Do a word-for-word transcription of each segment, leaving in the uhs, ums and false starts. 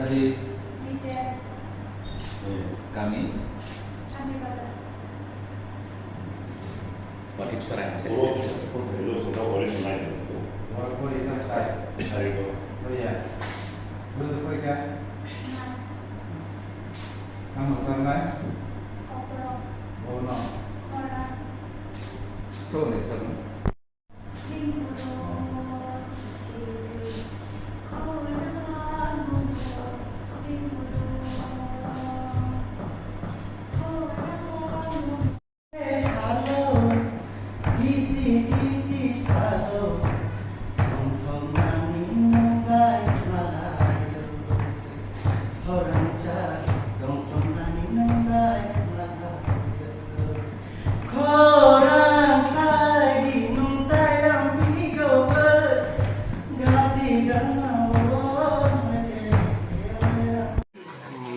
Kami? Sandi Bazar. Patik Sorai. Tamo sanai? Bono. Khorang. Sabo ni sabo.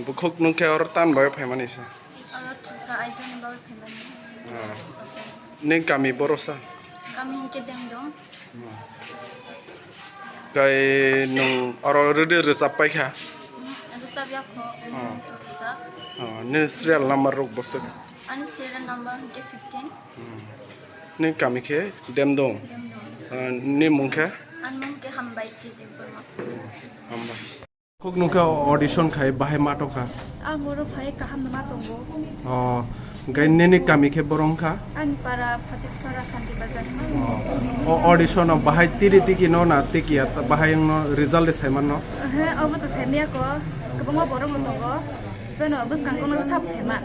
Bukhuk nung khe oro tan bai phaimani se. Oro Tripura Idol ni bagwi phaimani. Ah. Nini kami boro sa? Kami hwnkhe Demdong. Kai nwng oro rwdi rwchap paikha? Hmm, rwchap ya kho. Oh. Rwchap. Oh, nini serial number rok bwswk? Ani serial number hwnkhe fifteen. Hmm. Nini kami khe Demdong? Demdong. Ah, nini mung khe? Ani mung khe Hambai T Debbarma. Hambai. Khuk nungkha audition khai bahai ma tongkha? Ang oro phai kaham ma tongo. Oh, hwnkhe nini kami khe borong kha? Ani para Phatik Sora Santi Bazar. Oh, o audition o bahai tiri tiki no na tiki ya, ta bahai no result de saiman no? Ehe, obo to saimaya ko, kwbangma borok no tongo. Beno bwskango no sabo saima.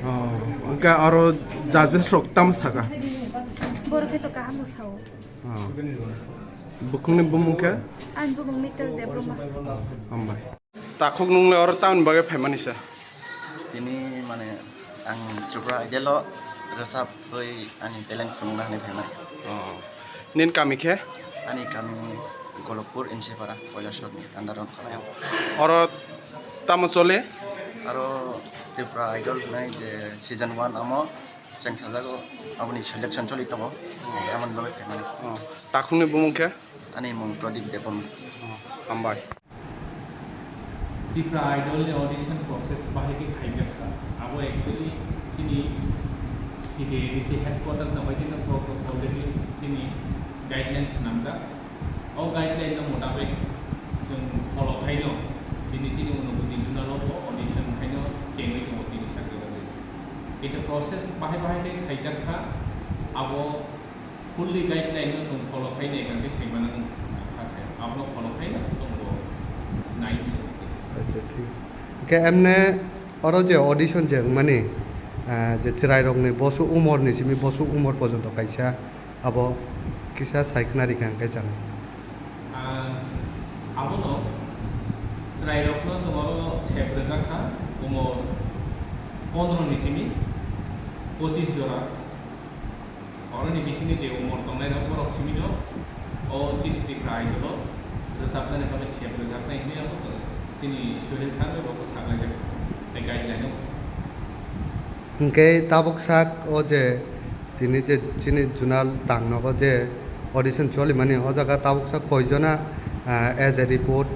Oh, hwnkhe aro judges rok tamo saka? Borok khe to kaham no sao. Oh. Bukhukni bumung khe? Ani bumung Mitel Debbarma. Hambai. Takhuk nung le oro tamoni bagwi phaimani sa? Tini mane ang Tripura Idol o rwchapwi ani talent phunukna hinwi phaimani. Oh. Nini kami khe? Ani kami Golokpur N C Para, Koilasor ni under o wngkha. Oro tamo chole? Aro Tripura Idol hinwi je season one amo Cheng sajago, aboni selection choli tongo, emon bagwi phaimani. Oh, takhukni bumung khe? Ani mung Pradip Debbarma. Oh, hambai. Tripura Idol ni audition process bahai khe khaijak kha. Abo actually chini T T A D C headquarter no bai kheno pro-, pro-, already chini guidelines swnamjak. O guideline no motabek chwng follow khaino tini chini Unakoti Zonal o bo audition haino chengwi tongo tini sakjagwi. Kintu process bahai bahai khe khaijak kha, abo fully guideline no chwng follow khainai hwnkhe saimano wngkha khe, abono follow khaina chwng bo nai. Acha, thik. Hwnkhe emne oro je audition je wngmani, ah, je chwrairokni bosu umorni simi bosu umor porjonto kaisa, abo kisa sai khna rikha hwnkhe chana. Ah, abono chwrairokno chwng oro sep rwjak kha, umor pondro ni simi pochis jora. Oroni bisingni je umor tongnairok, borok simino o chini Tripura Idol o rwchapnani bagwi sep rwjaknai hinwi abo chini Suhel sir bai bo saklaijak tei guideline o. Hwnkhe tabuk sak o je tini je chini Zonal tangnogo je audition cholimani, o jaga tabuk sak koijona, ah, as a report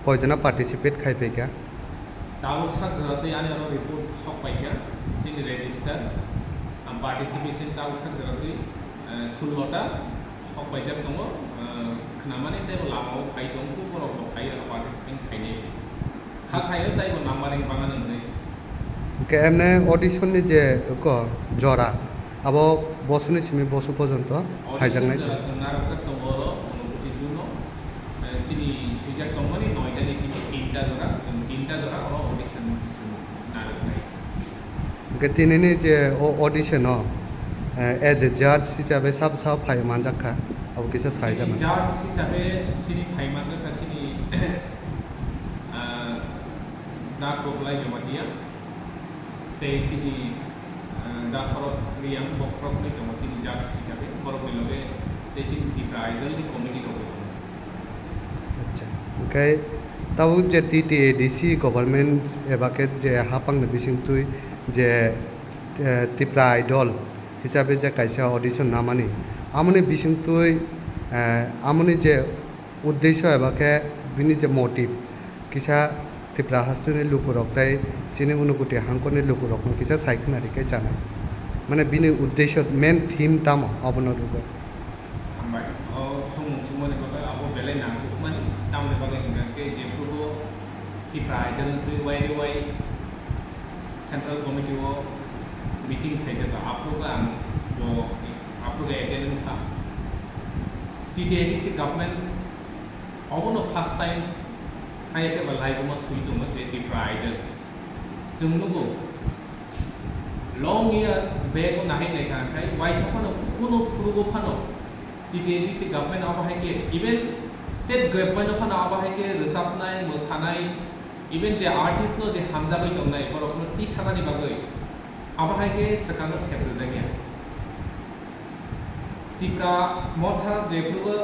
koijona participate khai phaikha? Tabuk sak jora twi ani oro report sok paikha chini register, ah, participation tabuk sak jora twi, ah, sullo ta. Sok paijak tongo, ah, khnamani tei bo lama o phai tong khe borok bo phai aro participant khainai. Kha khaio tei bo numbering bana nang nai. Hwnkhe emne audition ni je ko jora abo bosuni simi bosu porjonto phaijaknai. Audition jora chwng narwkjak tongo oro Unakoti Zone o, eh, chini swijak tongmani noita ni simi tinta jora, chwng tinta jora oro audition narwknai. Hwnkhe tinini je o audition o, eh, as a judge hisabe sabo sabo phai manjak kha, abo kisa sai da man. Judge hisabe chini phai manjak kha chini, ah, Da Koklai Jamatia tei chini, ah, Da Sorot Riang, bokhorok ni tongo chini judge hisabe, borok ni loge tei chini Tipra Idol ni committee rok bo tongo. Acha. Hwnkhe tabuk je T T A D C government eba khe je haphangni bisingtwi je, eh, Tipra Idol hisabe je kaisa audition namani, amoni bisingtwi, eh, amoni je uddesyo eba khe bini je motive, Kisa Tripura hasteni lukurok tei chini Unakoti hangkorni lukurokno kisa sai khna rikhe chana. Mane bini uddesho, main theme tamo abono rwgo. Hambai. O songmung songmani bagwi abo belai nangkukmani, tamoni bagwi hwnkha khe jephuru Tripura Idol no twi Y D Y Central Committee o meeting khaijak, aphuru ang bo, aphuru attend wngkha. T T A D C government obono first time hai khe ba laibuma swi tongo je Tripura Idol. Chwng nugo, long year back o nahai naikha, hwnkhe waisa phano kuno phurugo phano T T A D C government abo hai khe, even state government o phano abo hai khe rwchapnai, mwsanai, even je artist no je hamjagwi tongnai, borokno tisanani bagwi abo hai khe swkango sep rwjakya. Tipra Motha jephuru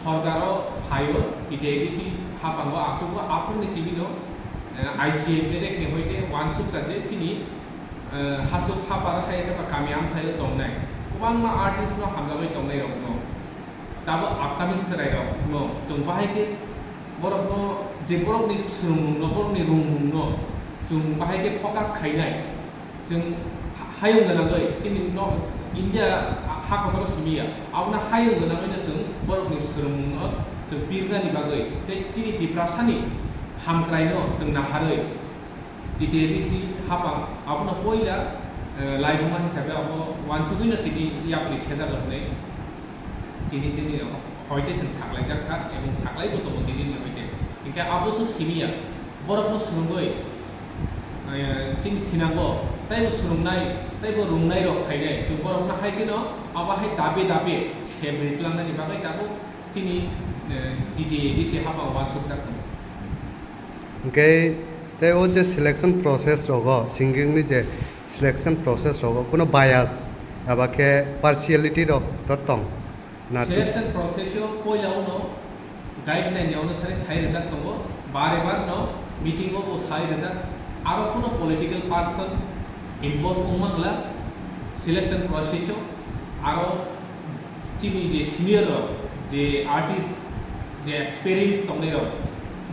sorkaro phaio, T T A D C haphango aswkgo aphuruni chibino, eh, I C F ni rek ni hoite uansukha je chini, eh, hasuk hapar hai khe ba kami amchaio tongnai kwbangma artist no hamjagwi tongnai rokno. Tabo upcoming chwrairokno chwng bahai khe borokno, je borokni swrwngmungno, borokni rwngmungno chwng bahai khe focus khainai, chwng hayung gwnangwi chini no India ha kotoro simi ya, abono hayung gwnangwino chwng borokni swrwngmungno chwng pirnani bagwi tei chini Tiprasani hamkraino chwng naharwi T T A D C hapang abono poila, eh, laibuma hisabe abo uansugwino tini yapri sejak hwnwi tini chini hoite chwng saklaijak kha ebong saklaibo tongo tini ni hoite. Hinkhe abo chwng simi ya, borokno swrwngwi, eh, chini thinango teibo swrwngnai teibo rwngnairok phainai, chwng borokno hai kheno abo hai dabe dabe sep ri tlangnani bagwi tabuk chini, eh, T T A D C hapang uansukjak tongo. Hwnkhe tei o je selection process rogo, singing ni je selection process rogo, kuno bias eba khe partiality rok to tong na? Selection process o poila uno guideline ni onusari sai rijak tongo, bare bar no meeting o bo sai rijak, aro kuno political person involve wng mangla selection process o, aro chini je senior rok, je artist, je experience tongnai rok,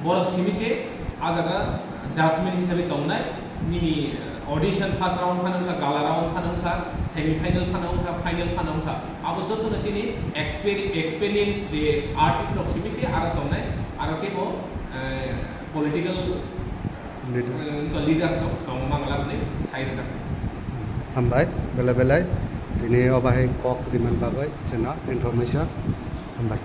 borok simi se a jaga judgment hisabe tongnai, nini audition first round phano wngkha, gala round phano wngkha, semi final phano wngkha, final phano wngkha, abo jotono chini exper-, experience je artist rok simi se aro tongnai, aro kebo, eh, political Leader. Eh, wngkha leaders rok tongma glak ni sai rwjak. Hambai, belai belai. Tini o bahai kok rimani bagwi chwngno information. Hambai.